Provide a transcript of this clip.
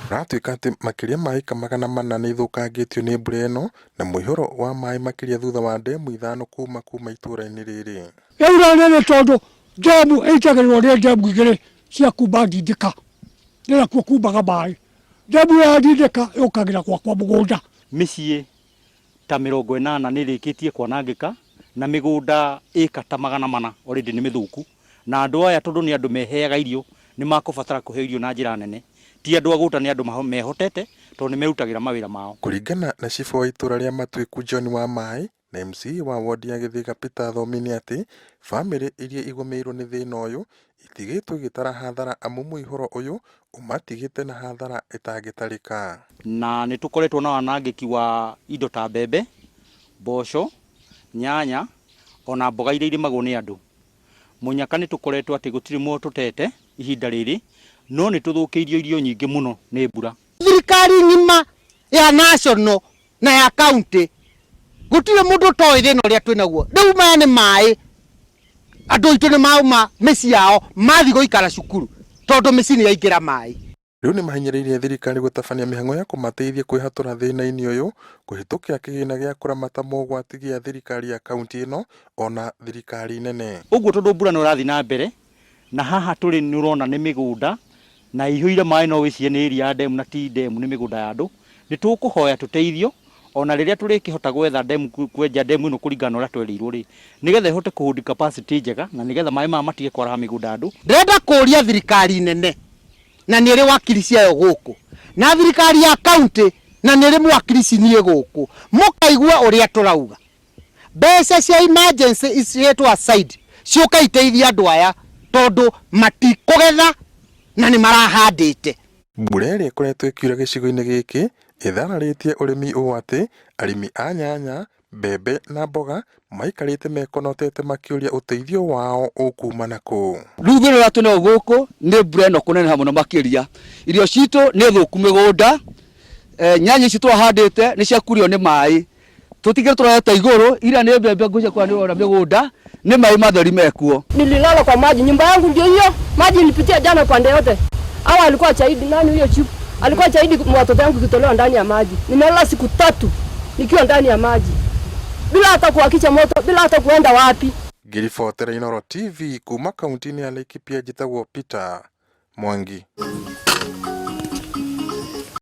Kũratuĩka atĩ makĩria ma ĩka 400 nĩ ithũkangĩtio nĩ mbura ĩno na mũihũro wa maĩ makĩria thutha wa ndemu ithano kuma kuma itũra-inĩ rĩrĩ. Yaura nene tondũ ndemu ĩitagĩrĩrwo nĩ ndemu igĩrĩ cia kuma Ndindĩka, nĩ nakuo kumaga maĩ. Ndemu ya Ndindĩka yũkagĩra gwakwa mũgũnda. Mĩciĩ ta 80 nĩ ĩrĩkĩtie kwanangĩka na mĩgũnda ĩka ta 400 already nĩ mĩthũku. Na andũ aya tondũ nĩ andũ meheaga irio nĩ makũbatara kũheo irio na njĩra nene. Ti andũ agũta nĩ andũ mehotete tondũ nĩ merutagĩra mawĩra mao. Kũringana na cibũ wa itũra rĩa Matuĩku John Wamaĩ na MCA wa wondi ya Gĩthĩga Peter Thomi nĩ atĩ bamĩrĩ iria igũmĩirwo nĩ thĩna ũyũ itigĩtwo igĩtara hathara amu mũihũro ũyũ ũmatigĩte na hathara ĩtangĩtarĩka. Na nĩ tũkoretwo na wanangĩki wa indo ta mbembe, mboco, nyanya ona mboga iria irĩmagwo nĩ andũ. Mũnyaka nĩ tũkoretwo atĩ gũtirĩ mũo tũtete ihinda rĩrĩ, no nĩ tũthũkĩirio irio nyingĩ mũno nĩ mbura. Thirikari ng'ima ya national na ya county gũtirĩ mũndũ ũtoĩ thĩna ũrĩa twĩ naguo. Rĩu maya nĩ maĩ, andũ aitũ nĩ mauma mĩciĩ yao mathiĩ gũikara cukuru tondũ mĩciĩ nĩ yaingĩra maĩ. Rĩu nĩmahinyĩrĩirie thirikari gũtabania mĩhang'o ya kũmateithia kwĩhatũra thĩna-inĩ ũyũ kũhĩtũkĩra kĩgĩna gĩa kũramata mogwati gĩa thirikari ya kauntĩ ĩno ona thirikari nene. Ũguo tondũ mbura no ĩrathiĩ na mbere na haha tũrĩ nĩ ũrona nĩ mĩgũnda na ĩihũire maĩ no wĩcirie nĩ area ya ndemu na ti ndemu nĩ mĩgũnda ya andũ, nĩ tũkũhoya tũteithio ona rĩrĩa tũrĩkĩhota gwetha ndemu kwenja ndemu ĩno kũringana na ũrĩa twerĩirwo rĩ, nĩgetha ĩhote kũ hold capacity njega na nĩgetha maĩ maya matige kwaraha mĩgũnda ya andũ. Ndĩrenda kũria thirikari nene na nĩ ĩrĩ wakiri ciayo gũkũ na thirikari ya county na nĩ ĩrĩ mwakirici niĩ gũkũ, mũkaigua ũrĩa tũrauga. Mbeca cia emergency iciĩtwo aside ciũke iteithie andũ aya tondũ matikũgetha na nĩ marahandĩte. Mbura ĩrĩa ĩkoretwo ĩkiura gĩcigo-inĩ gĩkĩ ĩthararĩtie ũrĩmi ũũ atĩ arĩmi a nyanya, mbembe na mboga maikarĩte mekonotete makĩũria ũteithio wao ũkuma nakũ. Rĩu thĩna ũrĩa twĩnaguo gũkũ nĩ mbura ĩno kũneneha mũno makĩria. Irio citũ nĩ thũku mĩgũnda, nyanya ici tũrahandĩte nĩ ciakurio nĩ maĩ. Tũtingĩ tũroete igũrũ, ira nĩ mbembe ngũcia kwa nĩ ũrona mĩgũnda nĩ maĩ matheri mekuo. Nililala kwa maji, nyumba yangu ndio hiyo, maji ilipitia jana pande yote. Hawa alikuwa shahidi, nani huyo chief? Alikuwa shahidi watoto yangu kitolewa ndani ya maji. Nimelala siku 3 nikiwa ndani ya maji. Bila hata kuhakisha moto, bila hata kuenda wapi. Ngĩribotera Inooro TV kuma kaunti-inĩ ya Laikipia njĩtagwo Peter Mwangi.